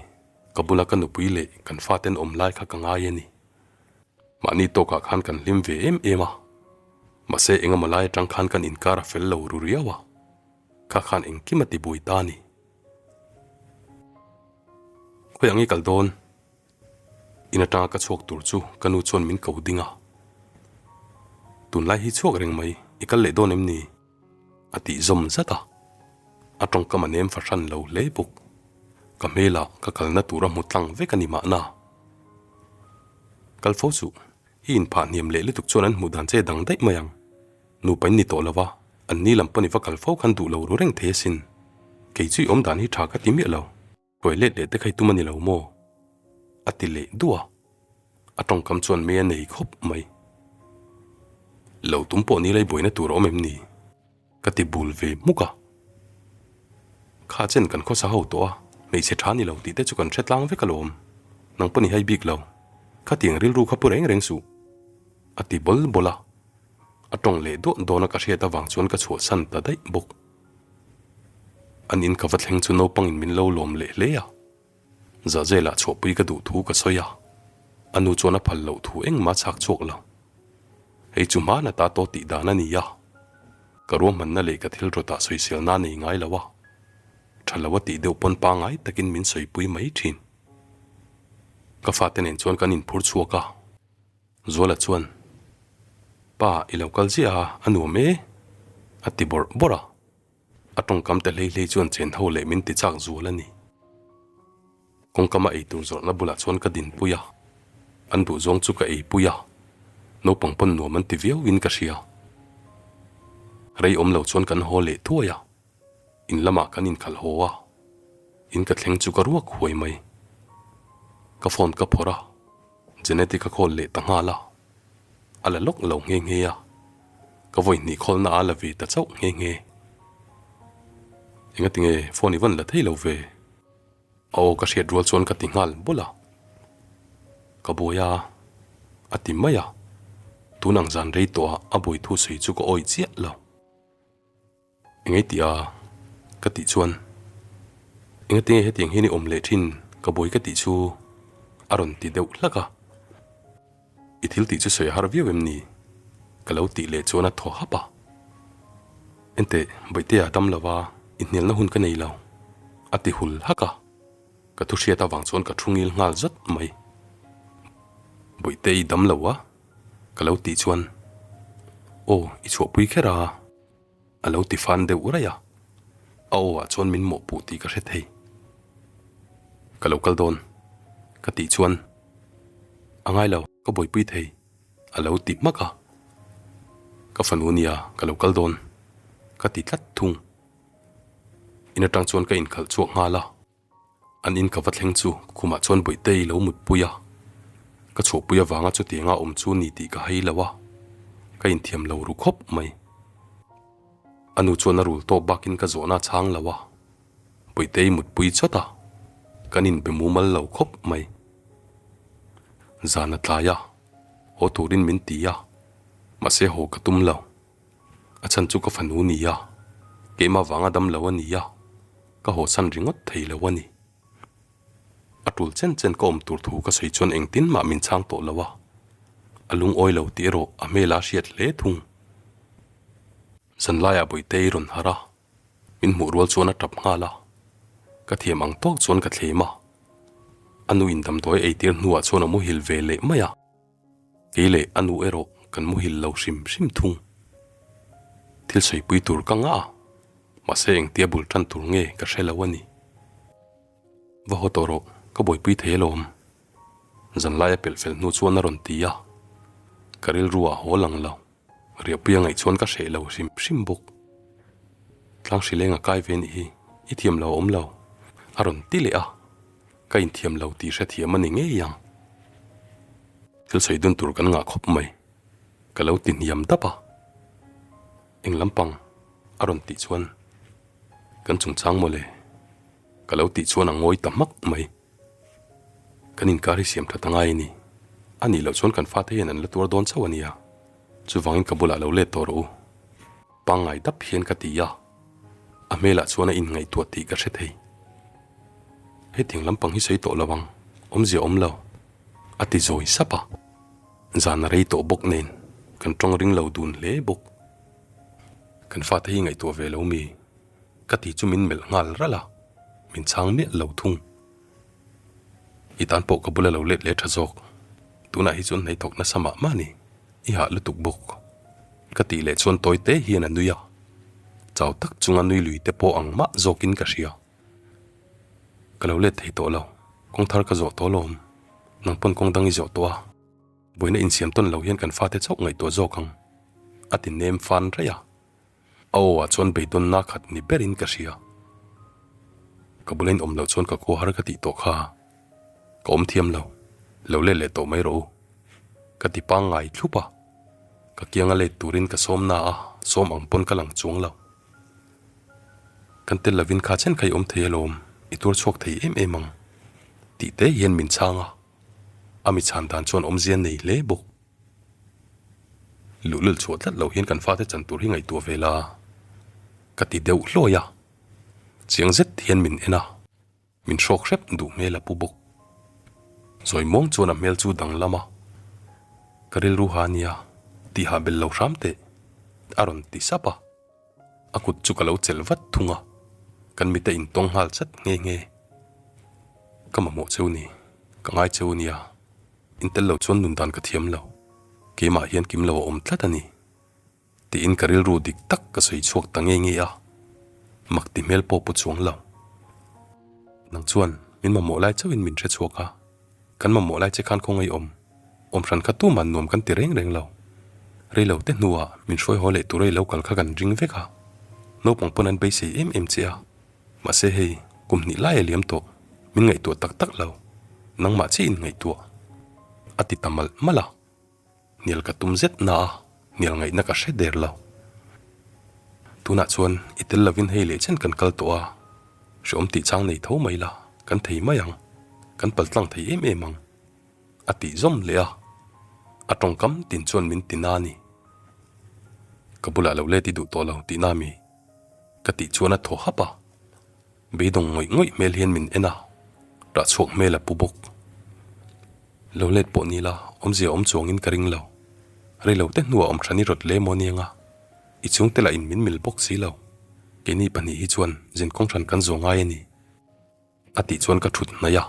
ka bula ka nupui leh kan faten awm lai kha ka ngai a ni. Mahni tawkah khan kan hlim ve em em a, mahse engemaw lai atang khan kan inkar a fel lo ru riau a, kha khan engkim a ti buai ta a ni. Khawi ang i kal dawn? In atanga ka chhuak tur chu ka nu chuan min ko ding a. Tunlai hi chhuak reng mai, i kal leh dawn em ni? A tih zawm zat a, a tawngkam a nem fahran lo hle bawk. Ka hmelah ka kalna tur a hmu tlang vek a ni mahna. Kal fo suh, i inphah hniam leh lutuk chuan an hmuh dan che dang daih mai ang. Nupa in ni tawh lo va, an ni lam pawn i va kal fo khan duh lo ru reng thei asin. Kei chu i awm dan hi tha ka ti miah lo. Hruai let leh te kha i tum a ni lo maw? A ti leh duh a, a tawngkam chuan mei a nei khawp mai. Lo tum pawh ni lai buaina tur a awm em ni? Ka ti bul ve hmuk a. Kha chen kan khawsa ho tawh a, hmeichhe tha ni lo tih te chu kan hre tlang vek alawm. Nang pawh ni hai bik lo. Khatiang rilru kha pu reng reng suh. A ti bawl bawl a. A tawng leh duah dawn a ka hriat avang chuan ka chhuahsan ta daih bawk. An in ka va thleng chu naupangin min lo lawm leh hle a, Zahzelah chhuahpui ka duh thu ka sawi a, a nu chuan a phal loh thu engmah a chhak chhuak lo. Hei chu hmana ta tawh tih dan a ni a, ka ruahmanna leh ka thil rawtah sawiselna a nei ngai lo a, tha lo a tih deuh pawn pangai takin min sawipui mai thin. Ka fate nen chuan kan inphur chhuak a. Zuala chuan, Pa, i lo kal ziah a, a nuam e, a ti bawrh bawrh a. A tawngkam te hlei hlei chuan chen ho leh min ti chak zual a ni. Kawngkama eitur zawrhna bulah chuan ka dinpui a, an duhzawng chu ka eipui a, naupang pawn nuam an ti viauin ka hria. Rei awm lo chuan kan haw leh thuai a. In lamah kan inkhalh haw a, in ka thleng chu ka ruak huai mai. Ka phone ka phawrh a, Jeneti ka call leh ta nghal a, a la lawk lo nghe nghe a, ka vawi hnih call na a la ve ta chauh nghe nghe. Engatinge phone i vawn la thei lo ve? A aw ka hriat rual chuan ka ti nghal bawlh a, Ka buai a, a ti mai a, tun ang zan rei tawhah a buai thu sawi chu ka awih chiah lo. Engei tih a? Ka tih chuan, Engatinge hetiang hian i awm leh thin ka buai ka tih chu a rawn ti deuh hlak a. I thil tih chu sawi a har viau em ni? Ka lo tih leh chuan a thaw hap a. Enteh, Baihtea dam lo va, i hnialna hun ka nei lo, a ti hul hak a. Ka thu hriat avang chuan ka thu ngil nghal zat mai. Baihte i dam lo a? Ka lo tih chuan, Aw, i chhuahpui kher a. A lo ti fan deuh raih a, a aw ah chuan min mawhpuh tih ka hre thei. Ka lo kal dawn, ka tih chuan, A ngai lo, ka buaipui thei, a lo ti hmak a. Ka fanu nia, ka lo kal dawn, ka ti tlat thung. In atang chuan ka inkhalh chhuak nghal a. An in ka va thleng chu khumah chuan Bawihtei lo mutpui a, ka chhuahpui avanga chutianga awm chu ni tih ka hai lo a, ka inthiam lo ru khawp mai. A nu chuan a rul tawp bakin ka zawhna a chhang lo a, Bawihtei mutpui chawt a, kan inbe mumal lo khawp mai. Zan a tlai a, haw turin min ti a, mahse haw ka tum lo. A chhan chu ka fanu ni a, keimah vanga dam lo a ni a, ka haw chhan ringawt thei lo a ni. A tul chen chen ka awm tur thu ka sawi chuan engtin mah min chhang tawh lo a, a lungawi lo tih erawh a hmel a hriat hle thung. Zanlaiah Bawihte i rawn harh a, min hmuh rual chuan a tap nghal a, ka thiam ang tawk chuan ka thlem a. A nu in damdawi eitir hnuah chuan a muhil ve leh mai a, kei leh a nu erawh kan muhil lo hrim hrim thung. Thil sawipui tur ka ngah a, mahse engtia bul tan tur nge ka hre lo a ni. Va haw tawh rawh, ka buaipui thei alawm. Zanlai a pelh fel hnu chuan a rawn ti a, ka rilru ah haw lang lo. Riahpui a ngaih chuan ka hreh lo hrim hrim bawk. Tlang hrileng a kai ve nih hi, i thiam lo a awm lo, a rawn ti leh a, ka inthiam lo tih hrethiam a ni ngei ang. Thil sawi dun tur kan ngah khawp mai, ka lo ti hniam dap a. Eng lampang? a rawn tih chuan kan chungchang mawle, ka lo tih chuan a ngawi ta hmak mai. Kan inkar hi siam that a ngai a ni. A nih loh chuan kan fate hian an la tuar dawn chauh a nia. Chuvangin ka bulah lo let tawh rawh u. Pangngai dap hian ka ti a. A hmelah chuan a inngaihtuah tih ka hre thei. Hetiang lampang hi sawi tawh lo ang, awmzia awm lo, a ti zawi sap a. Zan a rei tawh bawk nen kan tawng ring lo dun hle bawk. Kan fate hi ngaihtuah ve lo mi? Ka ti chu min melh nghal ralh a, min chhang miah lo thung. I tan pawh ka bula lo let leh tha zawk. Tunah hi chuan hnaithawk nasa mah mah ni, i hah lutuk bawk. Ka tih leh chuan tawi te hian a nui a, chau tak chunga nui lui te pawh ang mah zawkin ka hria. Ka lo let thei tawh lo, kawng thar ka zawh tawh alawm, nang pawn kawng dang i zawh tawh a, buaina insiam tawn lo hian kan fate chauh ngaihtuah zawk ang, a ti nem fan raih a. A aw ah chuan beidawnna khat ni berin ka hria. Ka bula in awm loh chuan ka khua har ka tih tawh kha. Ka awm thiam lo, lo let leh tawh mai rawh u. Ka ti pangngai thlup a, ka kianga let turin ka sawm na a, sawm ang pawn ka lang chuang lo. Kan tel lovin kha chen kha i awm thei alawm, i tuar chhuak thei em em ang tih te hian min chhang a, a mi chhan dan chuan awmzia nei hle bawk. Luhlul chhuah tlat lo hian kan fate chan tur hi ngaihtuah ve la ka ti deuh hlawi a, chiang zet hian min en a, min hrawk hrep duh hmel a pu bawk. Zawi muang chuan a hmel chu danglam a, ka rilru ha nia tihah bel lo hram teh a rawn ti sap a, a kut chu ka lo chelh vat thung a, kan mite intawng nghal chat nghe nghe. Ka mamawh cheu ni, ka ngai cheu nia. In tel lo chuan nun dan ka thiam lo, keimah hian kim lo a awm tlat a ni, tiin ka rilru dik tak ka sawi chhuak ta nge nge a, mak ti hmel pawh pu chuang lo. Nang chuan min mamawh lai chauhin min hre chhuak a, kan mamawh lai che khan khawngaih awm, awm hran kha tuman nuam kan ti reng reng lo. Rei lo te hnuah min hruai haw leh tur a i lo kal kha kan ring vek a, naupang pawn an beisei em em che a. Mahse hei, kum hnih lai a liam tawh, min ngaihtuah tak tak lo, nangmah chiah in ngaihtuah, a ti ta malh malh a. Hnial ka tum zet na a, hnial ngaihna ka hre der lo. Tunah chuan i tel lovin hei leh chen kan kal tawh a, hreawm tih chang nei tho mai la, kan thei mai ang, kan pal tlang thei em em ang, a tih zawm leh a. A tawngkam tin chuan min ti na a ni. Ka bulah lo let i duh tawh lo tihna mi? Ka tih chuan a thaw hap a, beidawng ngawih ngawih hmel hian min en a, rah chhuak hmel a pu bawk. Lo let pawh ni la, awmzia awm chuangin ka ring lo. Reilo te hnuah awm than i rawt le maw niang a, i chhungte lah in min mil bawk si lo. Keini pahnih hi chuan zin kawng hran kan zawh ngai a ni. A tih chuan ka thut hnaih a,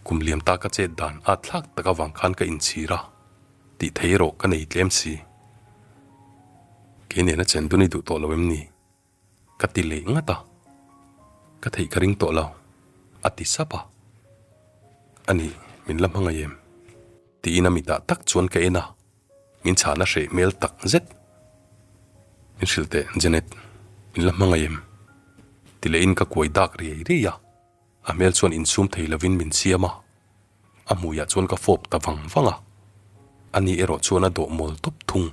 kum liam ta ka chet dan at thlak tak avang khan ka inchhir a, tih thei erawh ka nei tlem si. Kei nena chen dun i duh tawh lo em ni? Ka ti leh ngat a, ka theih ka ring tawh lo, a ti sap a. A nih, min la hmangaih em? Tiin a mitah tak chuan ka en a, min chhahna hreh hmel tak zet. Min hrilh teh, Janet, min la hmangaih em? Ti lehin ka kuai dak riai riai a, a hmel chuan insum thei lovin min siam a, a hmuiah chuan ka fawp ta vang vang a, ani erawh chuan a dawh mawl tawp thung.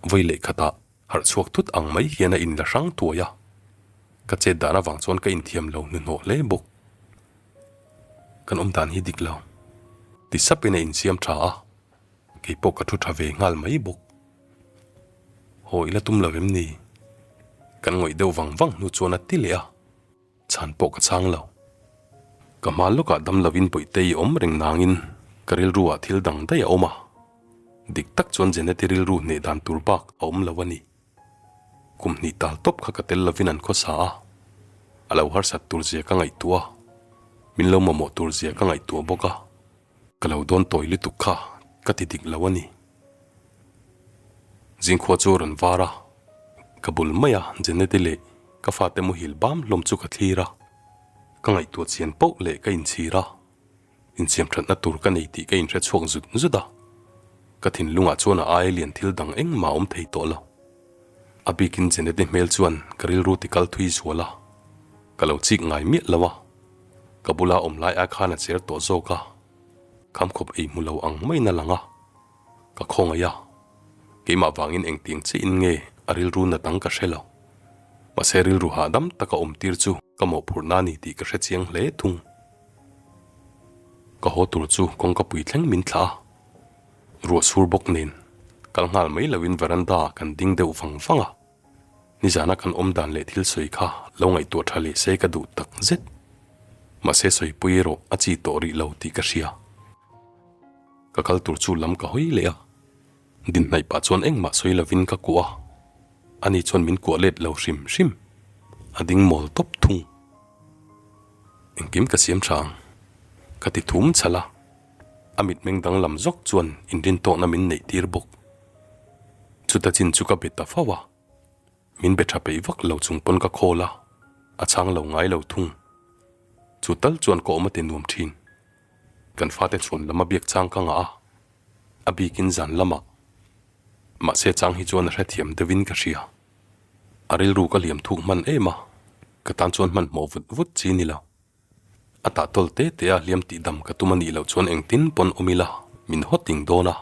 Vawi leh khatah harh chhuak thut ang mai hian a inla hrang tuai a, ka chet dan avang chuan ka inthiam lo hnuhnawh hle bawk. Kan awm dan hi dik lo. Ti sapin a insiam tha a, kei pawh ka thu tha ve nghal mai bawk. Haw ila tum lo em ni? Kan ngawih deuh vang vang hnu chuan a ti leh a, chhan pawh ka chhang lo. Ka hma lawkah dam lovin Bawihtei awm reng nangin ka rilru ah thil dang daih a awm a. Dik tak chuan Jeneti rilru hneh dan tur bak a awm lo a ni. Kum hnih tal tawp kha ka tel lovin an khawsa a, a lo harsat tur zia ka ngaihtuah a, min lo mamawh tur zia ka ngaihtuah bawk a, ka lo dawn tawi lutuk kha ka ti dik lo a ni. Zingkhua chu a rawn var a, ka bul mai a Jeneti leh ka fate muhil bam hlawm chu ka thlir a, ka ngaihtuah chian poh leh ka inchhir a. Insiam thatna tur ka nei tih ka inhre chhuak zut zut a, ka thinlungah chuan a aia lian thil dang engmah a awm thei tawh lo. A bikin Jeneti hmel chuan ka rilru ti kal thui zual a, ka lo chik ngai miah lo a, ka bula awm lai ai khan a cher tawh zawk a, khamkhawp ei hmu lo ang maiin a lang a, ka khawngaih a, keimah vangin engtiang chiahin nge a rilru nat ang ka hre lo. Mahse rilru hahdam taka awm tir chu ka mawhphurhna a ni tih ka hre chiang hle thung. Ka haw tur chu kawngka pui thleng min thlah a, ruah sur bawk nen kal nghal mai loin veranda ah kan ding deuh vang vang a, nizana kan awm dan leh thil sawi kha lo ngaihtuah tha leh se ka duh tak zet. Mahse sawipui erawh a chi tawh rih lo tih ka hria. Ka kal tur chu lam ka hawi leh a, din hnaih pah chuan engmah sawi lovin ka kuah a, ani chuan min kuah let lo hrim hrim, a ding mawl tawp thung. Engkim ka siam tha ang, ka ti thum chhalh a, a mitmeng danglam zawk chuan inrintawkna min neih tir bawk. Chuta chin chu ka be ta fo a, min be tha peih vak lo chung pawn ka call a, a chhang lo ngai lo thung. Chu tal chuan ka awm a ti nuam thin. Kan fate chhuan lam a biak chang ka ngah a, a bikin zan lamah. Mahse chang hi chuan a hrethiam deuhin ka hria. A rilru ka liam thuk hman em a, ka tan chuan hmanhmawh vut vut chi ni lo. A tah tawl te te a hliam tih dam ka tum a nih loh chuan engtin pawn awm ila min haw ting dawn a,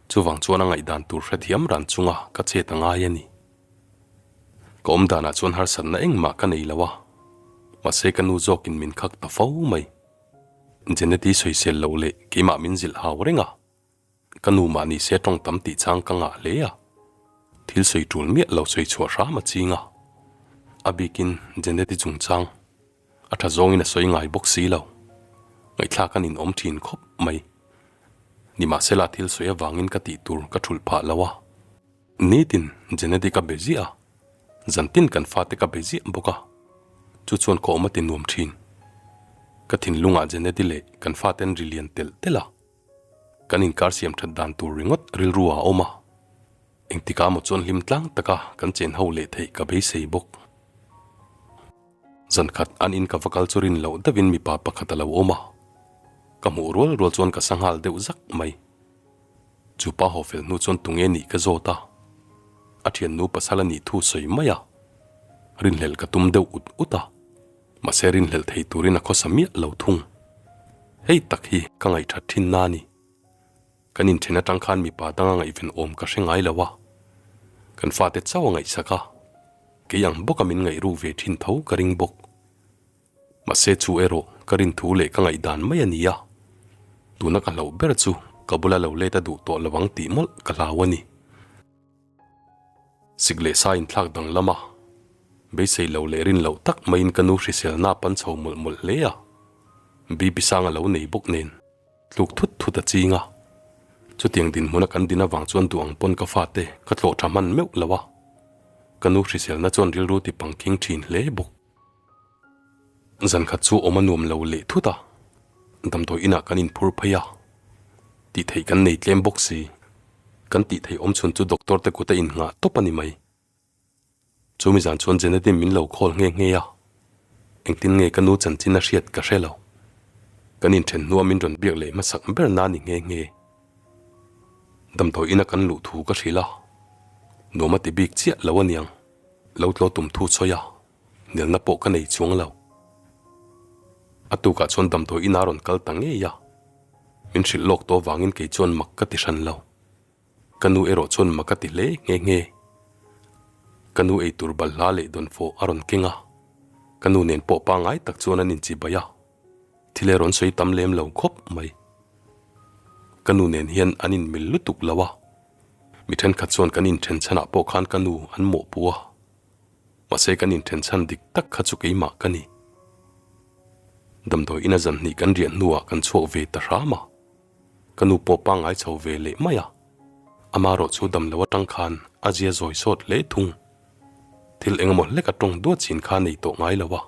chuvang chuan a ngaihdan tur hrethiam ran chunga ka chet a ngai a ni. Ka awm danah chuan harsatna engmah ka nei lo a, mahse ka nu zawkin min khak ta fo mai. Jeneti sawisel loh leh keimah min zilh hau reng a. Ka nu mah ni se tawng tam tih chang ka ngah hle a, thil sawi tul miah lo sawi chhuah hram a ching a, a bikin Jeneti chungchang a tha zawngin a sawi ngai bawk si lo, ngaihthlak a ninawm thin khawp mai. Nimahsela thil sawi avangin ka tih tur ka thulh phah lo a, nitin Jeneti ka be ziah a, zantin kan fate ka be ziah bawk a, chu chuan ka awm a ti nuam thin. Ka thinlungah Jeneti leh kan faten ri lian telh telh a. Kan inkar siam that dan tur ringawt rilru ah a awm a, engtikah maw chuan hlim tlang taka kan chen ho leh theih ka beisei bawk. Zan khat an in ka va kal chu rin loh deuhin mipa pakhat a lo awm a, ka hmuh rual rual chuan ka sanghal deuh zak mai. Chu pa haw fel hnu chuan tunge nih ka zawt a, a thiannu pasal a nih thu sawi mai a, rinhlelh ka tum deuh ut ut a. Mahse rinhlelh thei turin a khawsa miah lo thung. Hei tak hi ka ngaihthat thin na a ni. Kan inthen atang khan mipa danga ngaihven awm ka hre ngai lo a. Kan fate chauh a ngaihsak a, kei ang bawka min ngaih ruk ve thin tho ka ring bawk. Mahse chu erawh ka rin thu leh ka ngaihdan mai a ni a. Tuna ka hlauh ber chu ka bula lo let a duh tawh lo ang tih mawlh ka hlau a ni. Sik leh sa inthlak danglam a, beisei lo leh rin loh tak maiin ka nu hriselna a pan chho mawlh mawlh hle a, BP sang a lo nei bawk nen tluk thut thut a ching a. Chutiang dinhmuna kan din avang chuan duh ang pawn ka fate ka tlawh tha hman meuh lo a, ka nu hriselna chuan rilru ti pangkhing thin hle bawk. Zan khat chu awm a nuam lo leh thut a, damdawi inah kan inphur phei a, tih theih kan nei tlem bawk si. Kan tih theih awm chhun chu doctor te kut a innghah tawp a ni mai. Chumi zan chuan Jenetin min lo call nghe nghe a, engtin nge ka nu chanchin a hriat ka hre lo. Kan inthen hnua min rawn biak leh hmasak ber na ni nghe nghe. Damdawi ina kan luh thu ka hrilh a, nuam a ti bik chiah lo aniang, lo tlaw tum thu sawi a. Nelna pawh ka nei chuang lo. A tukah chuan damdawi inah a rawn kal ta ngei a, min hrilh lawk tawh avangin kei chuan mak ka ti hran lo. Ka nu erawh chuan mak a ti hle nghe nghe. Ka nu eitur balhla leh dawnfawh a rawn keng a, ka nu nen pawh pangngai tak chuan an inchibai a, thil erawh an sawi tam lem lo khawp mai. Ka nu nen hian an inmil lutuk lo a, mi thenkhat chuan kan inthen chhanah pawh khan ka nu an mawhpuh a. Mahse kan inthen chhan dik tak kha chu keimah ka ni. Damdawi ina zan hnih kan riah hnuah kan chhuak ve ta hram a. Ka nu pawh pangngai chho ve leh mai a. Amarawh chu dam lo atang khan a zia zawi sawt hle thung. Thil engemaw hlek a tawng duat chin kha nei tawh ngai lo a.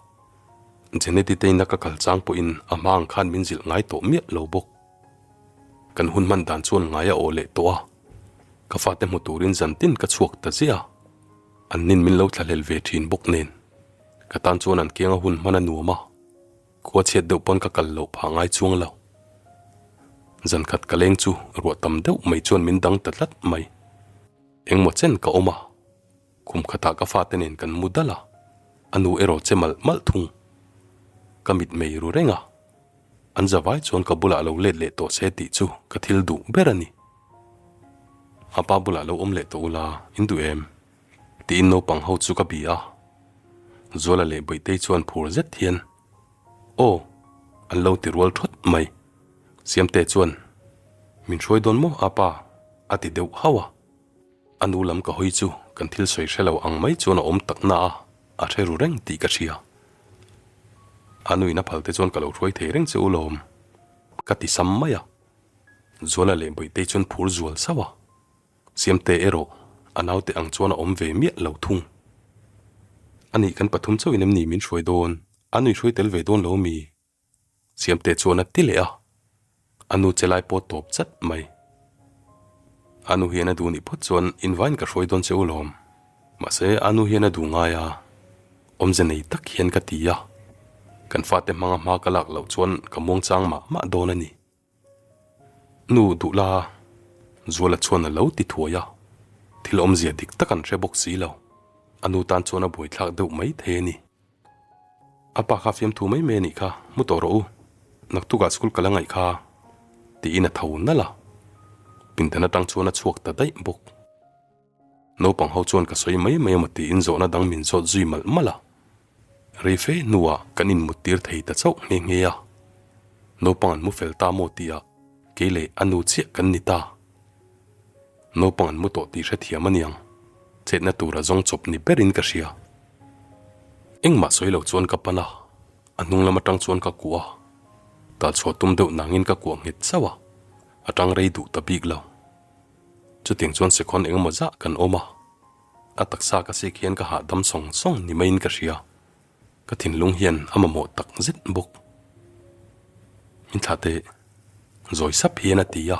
Jeneti te ina ka kal chang pawhin a hma ang khan min zilh ngai tawh miah lo bawk. Kan hun hman dan chuan ngai a aw leh tawh a. Ka fate hmu turin zan tin ka chhuak ta ziah a. An nin min lo thlahlel ve thin bawk nen. Ka tan chuan an kianga hun hman a nuam a. Khua chhiat deuh pawn ka kal loh phah ngai chuang lo. Zan khat ka leng chu ruah tam deuh mai chuan min dang ta tlat mai. Engmaw chen ka awm a, kum khatah ka fate nen kan mu dal a, a nu erawh che malh malh thung. Ka mit mei ru reng a, an zavai chuan ka bulah lo let leh tawh se tih chu ka thil duh ber a ni. A pa bulah lo awm leh tawh ula, in duh em? Tiin naupang ho chu ka bia a. Zuala leh Bawihtei chuan phur zet hian, Aw! an lo ti rual thawt mai. Siamte chuan, Min hruai dawn maw a pa? a ti deuh hauh a. A nu lam ka hawi chu kan thil sawi hre lo ang mai chuan a awm tak na a, a hre ru reng tih ka hria. A nuin a phal te chuan ka lo hruai thei reng che u lawm, ka ti sam mai a. Zuala leh Bawihtei chuan phur zual sauh a. Siamte erawh a naute ang chuan a awm ve miah lo thung. A nih kan pathum chauhin em ni min hruai dawn? A nui hruai tel ve dawn lo mi? Siamte chuan a ti leh a, a nu che lai pawh tawp chat mai. A nu hian a duh nih phawt chuan invain ka hruai dawn che u lawm. Mahse a nu hian a duh ngai a, awmze nei tak hian ka ti a. Kan fate hmanga hma ka lak loh chuan ka muangchang mah mah dawn a ni. Nu duh la, Zuala chuan a lo ti thuai a, thil awmzia dik tak an hre bawk si lo. A nu tan chuan a buaithlak deuh mai thei a ni. A pa kha fiamthu mai mai a nih kha, mu tawh rawh u, naktukah school ka la ngaih kha, tiin a tho nalh a, pindan atang chuan a chhuak ta daih bawk. Naupang ho chuan ka sawi mai mai emaw tiin zawhna dang min zawt zui malh malh a. Rei fe hnuah kan inmuttir thei ta chauh nghe nghe a. Naupang an mu fel ta maw tihah kei leh a nu chiah kan ni ta. Naupang an mu tawh tih hrethiam a niang, chetna tura zawng chawp ni berin ka hria. Engmah sawi lo chuan ka pan a, a hnung lam atang chuan ka kuah a. Talchhuah tum deuh nangin ka kuah nghet chauh a, a tang rei duh ta bik lo. Chutiang chuan sekhawn engemaw zah kan awm a, a taksa ka sik hian ka hahdam sawng sawng ni maiin ka hria. Ka thinlung hian a mamawh tak zet bawk. Min thlah teh, zawi sap hian a ti a,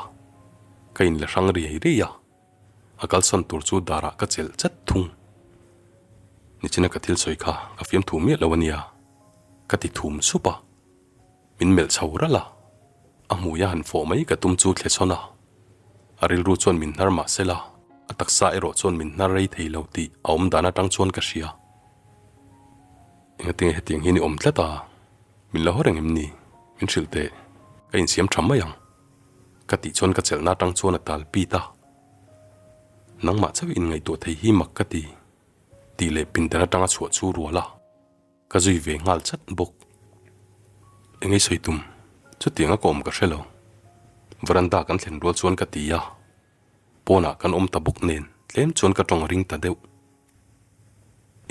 ka inla hrang riai riai a, a kalsawn tur chu darah ka chelh chat thung. Nichina ka thil sawi kha ka fiamthu miah lo a nia, ka ti thum sup a. Min melh chho ralh a, a hmui a han fawh mai ka tum chu thle sawn a. A rilru chuan min hnar mah se la, a taksa erawh chuan min hnar rei thei lo tih a awm dan atang chuan ka hria. Engatinge hetiang hian i awm tlat a, min la haw reng em ni? Min hrilh teh, ka insiam tha mai ang. Ka tih chuan ka chelhna atang chuan a tal pit a. Nangmah chauh inngaihtuah thei hi mak ka ti, tih leh pindan atanga chhuah chu rual a. Ka zui ve nghal chat bawk. Engei sawi tum, chutiang a ka awm ka hre lo. Veranda kan thlen rual chuan ka ti a, pawnah kan awm ta bawk nen tlem chuan ka tawng ring ta deuh.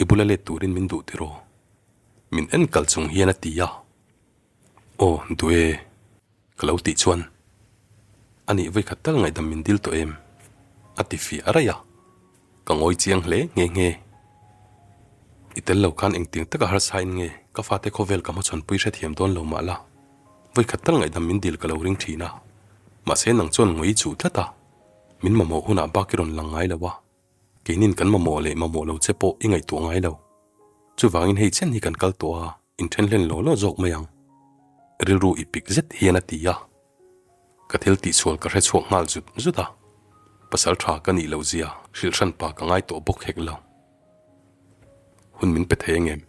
I bula let turin min duh tiraw? Min en kal chung hian a ti a. Aw, duh e. Ka lo tih chuan, A nih vawikhat tal ngaihdam min dil tawh em? A ti fiah raih a, ka ngawi chiang hle nghe nghe. I tel lo khan engtiang taka harsa in nge ka fate khawvel ka hmachhawnpui hrethiam dawn lo mah la, vawikhat tal ngaihdam min dil ka lo ring thin a. Mahse nang chuan ngawi i chuh tlat a, min mamawh hunah bak i rawn lang ngai lo a, keinin kan mamawh leh mamawh lo che pawh i ngaihtuah ngai lo. Chuvangin hei chen hi kan kal tawh a, inthen hlen law law zawk mai ang. Rilru i pik zet hian a ti a. Ka thil tihsual ka hre chhuak nghal zut zut a, pasal tha ka nih loh zia hrilh hran pa ka ngai tawh bawk hek lo. Hun min pe thei angem?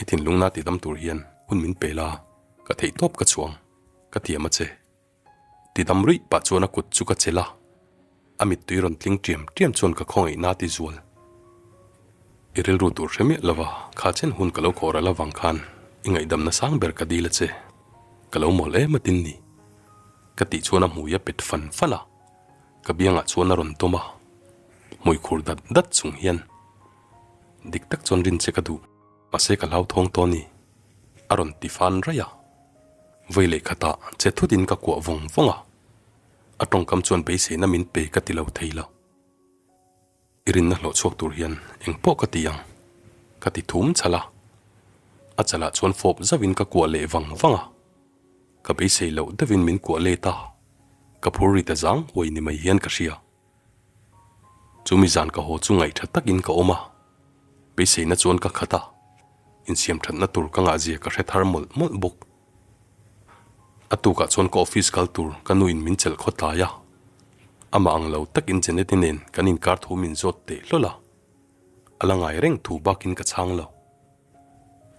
I thinlung na tidam tur hian hun min pe la, ka theihtawp ka chhuang, ka tiam a che. Tidam ruih pah chuan a kut chu ka chelh a, a mittui rawn tling ṭiam ṭiam chuan ka khawngaihna a ti zual. I rilru tur hre miah lova kha chen hun ka lo khawh ral avang khan i ngaihdamna sang ber ka dil a che, ka lo mawl em atin ni. Ka tih chuan a hmui a pet fan fan a, ka biangah chuan a rawn tawm a, hmui khur dat dat chung hian dik tak chuan rin che ka duh, mahse ka hlauthawng tawh a ni, a rawn ti fan raih a. Vawi leh khatah che thutin ka kuah vawng vawng a, a tawngkam chuan beiseina min pe ka ti lo thei lo. I rinna hlawh chhuak tur hian eng pawh ka ti ang, ka ti thum chhalh a. A chalah chuan fawp zauhin ka kuah leh vang vang a. Ka beisei loh deuhin min kuah let a, ka phur ri ta zang huai ni mai hian ka hria. Chumi zan ka haw chu ngaihtha takin ka awm a, beiseina chuan ka khat a, insiam thatna tur ka ngahzia ka hre thar mawlh mawlh bawk. A tukah chuan ka office kal tur ka nuin min chelh khaw tlai a, amah ang lo takin Jeneti nen kan inkar thu min zawt teh hlawl a, a la ngai reng thu bakin ka chhang lo.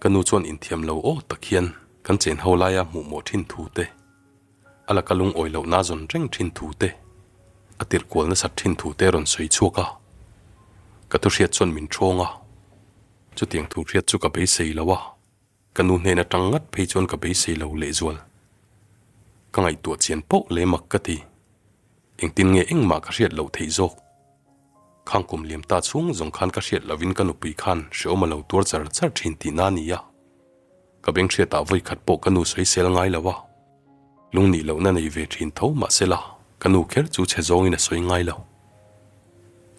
Ka nu chuan inthiam lo aw tak hian kan chen ho laia hmuh mawh thin thu te, a laka lungawi lohna zawn reng thin thu te, a tirh kual nasat thin thu te rawn sawi chhuak a. Ka thu hriat chuan min thawng a, chutiang thu hriat chu ka beisei lo a, ka nu hnen atang ngat phei chuan ka beisei lo lehzual. Ka ngaihtuah chian poh leh mak ka ti. Engtin nge engmah ka hriat loh theih zawk? Khang kum liam ta chhung zawng khan ka hriat lovin ka nupui khan hrehawm a lo tuar char char thin tihna a ni a. Ka beng hriatah vawi khat pawh ka nu sawi sel ngai lo a. Lung nih lohna nei ve thin tho mah sela ka nu kher chu chhe zawngin a sawi ngai lo.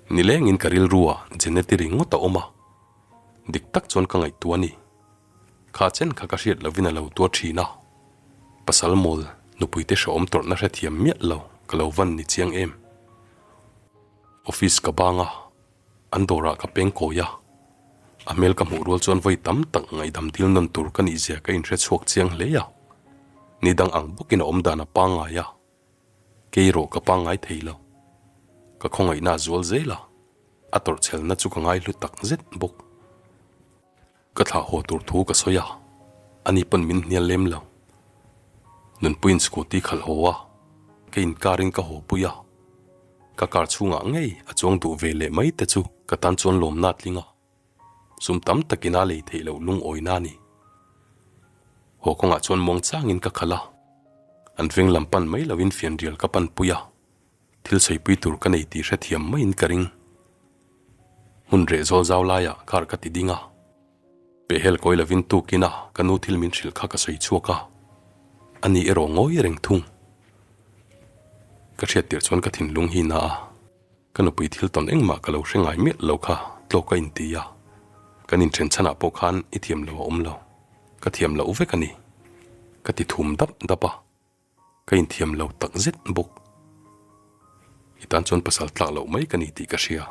Nilengin ka rilru ah Jeneti ringawt a awm a. Dik tak chuan ka ngaihtuah a ni. Kha chen kha ka hriat lovin a lo tuar thin a. Pasal mawl nupuite hrehawm tawrhna hrethiam miah lo ka lo van ni chiang em. Office ka bang a, an dawrah ka peng kawi a. A hmel ka hmuh rual chuan vawi tam tak ngaihdam dil nawn tur ka nih zia ka inhre chhuak chiang hle a. Ni dang ang bawkin a awm dan a pangngai a, kei erawh ka pangngai thei lo. Ka khawngaihna a zual zel a, a tawrhchhelna chu ka ngaihlu tak zet bawk. Ka thlah haw tur thu ka sawi a, ani pawn min hnial lem lo. Nunpuiin scooty khalh haw a, ka inkarin ka haw pui a. Ka car chhungah ngei a chuang duh ve leh mai te chu ka tan chuan lawmna a tling a, sum tam takin a lei theih loh lungawina a ni. Haw kawngah chuan muang changin ka khalh a, an veng lam pan mai loin fianrial ka pan pui a, thil sawipui tur ka nei tih hrethiam maiin ka ring. Hmun reh zawl zau laiah car ka ti ding a, pehhel kawi lovin tukin a ka nu thil min hrilh kha ka sawi chhuak a, ani erawh ngawi reng thung. Ka hriat tirh chuan ka thinlung hi na a, ka nupui thil tawn engmah ka lo hre ngai miah lo kha tlawk a inti a, kan inthen chhanah pawh khan i thiam lo a awm lo, ka thiam loh vek a ni, ka ti thum dap dap a. Ka inthiam lo tak zet bawk. I tan chuan pasal tlak loh mai ka ni tih ka hria.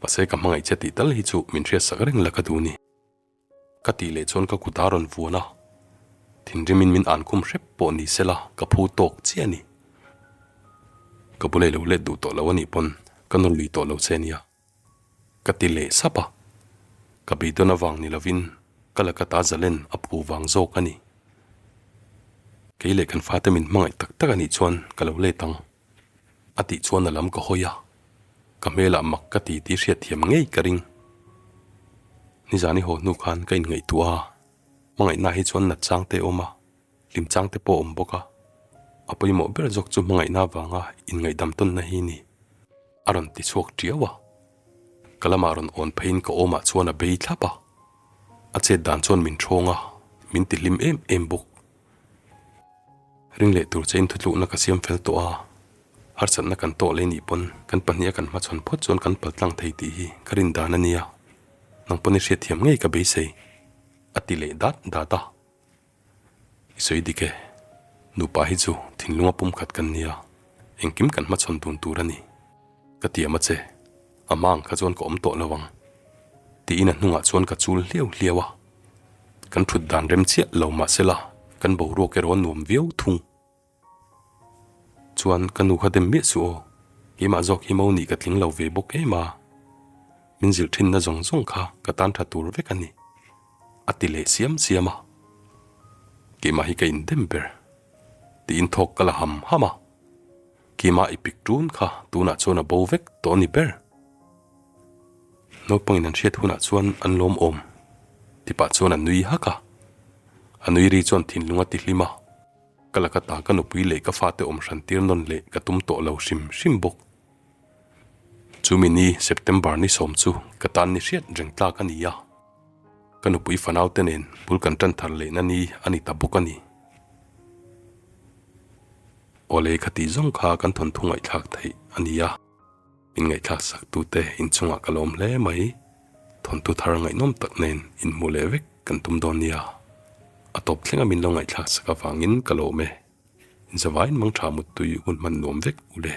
Mahse ka hmangaih che tih tal hi chu min hriatsak reng la ka duh ni. Ka tih leh chuan ka kut a rawn vuan a. Thinrimin min an khum hrep pawh ni sela ka phu tawk chiah a ni. Ka bula i lo let duh tawh lo a nih pawn ka nawr lui tawh lo che nia. Ka ti leh sap a, ka beidawn avang ni lovin ka laka ta zalen a phu vang zawk a ni. Kei leh kan fate min hmangaih tak tak a nih chuan ka lo let ang, a tih chuan a lam ka hawi a, ka hmelah mak ka ti tih hriatthiam ngei ka ring. Nizan i haw hnu khan ka inngaihtuah a, hmangaihna hi chuan nat chang te a awm a, hlim chang te pawh a awm bawk a, a pawimawh ber zawk chu hmangaihna avanga inngaihdam tawnna hi a ni. A rawn ti chhuak tiau a, ka lamah rawn awn pheiin ka awmah chuan a bei thlap a, a chet dan chuan min thawng a, min ti hlim em em bawk. Ring leh tur che in thutlukna ka siam fel tawh a, harsatna kan tawh leh nih pawn kan pahniha kan hmachhawn phawt chuan kan paltlang thei tih hi ka rin dan a nia, nang pawn i hriatthiam ngei ka beisei, a ti leh dat dat a. I sawi dik e, nupa hi chu thinlunga pumkhat kan nia, engkim kan hmachhawn dun tur a ni. Ka tiam a che, a hma ang kha chuan ka awm tawh lo ang. Tiin a hnungah chuan ka chul hliau hliau a, kan thut dan rem chiah lo mahsela kan boruak erawh a nuam viau thung. Chuan ka nu kha dem miah suh aw, keimah zawk hi mo nih ka tling lo ve bawk em a, min zilh thinna zawng zawng kha ka tan tha tur vek a ni, a ti leh siam siam a. Keimah hi ka indem ber, tiin thawk ka la ham ham a, keimah i pik tun kha tunah chuan a bo vek tawh a ni ber. Naupangin an hriat hunah chuan an lawm awm, ti pah chuan a nui hak a, a nui ri chuan thinlung a ti hlim a. Ka laka ta ka nupui leh ka fate awm hran tir nawn leh ka tum tawh lo hrim hrim bawk. Chumi ni September ni sawm chu ka tan ni hriat reng tlak a ni a, ka nupui fanau te nen bul kan tan thar lehna ni a ni ta bawk a ni. Awle kha tih zawng kha kan thawnthu ngaihthlak theih a ni a, min ngaihthlak sak tute inchungah ka lawm hle mai. Thawnthu thar ngaihnawm tak nen inhmuh leh vek kan tum dawn nia. A tawp thlenga min lo ngaihthlak sak avangin ka lawm e. Inzavain mangtha muttui hun hman nuam vek u le.